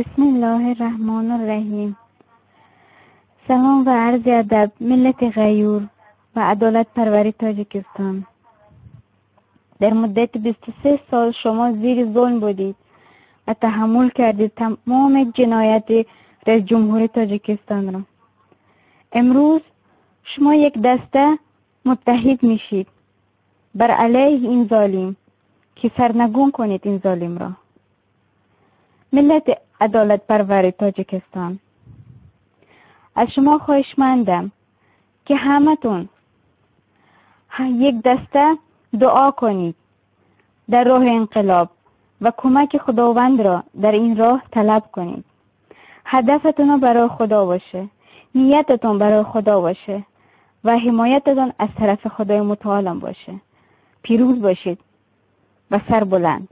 بسم الله الرحمن الرحیم. سلام و عرض ادب ملت غیور و عدالت پروری تاجیکستان. در مدت 23 سال شما زیر ظلم بودید و تحمل کردید تمام جنایت رئیس جمهور تاجیکستان را. امروز شما یک دسته متحد میشید بر علیه این ظالم که سرنگون کنید این ظالم را. ملت عدالت پرور تاجیکستان، از شما خواهشمندم که همتون یک دسته دعا کنید در راه انقلاب و کمک خداوند را در این راه طلب کنید. هدفتون برای خدا باشه، نیتتون برای خدا باشه و حمایتتون از طرف خدای متعال باشه. پیروز باشید و سر بلند.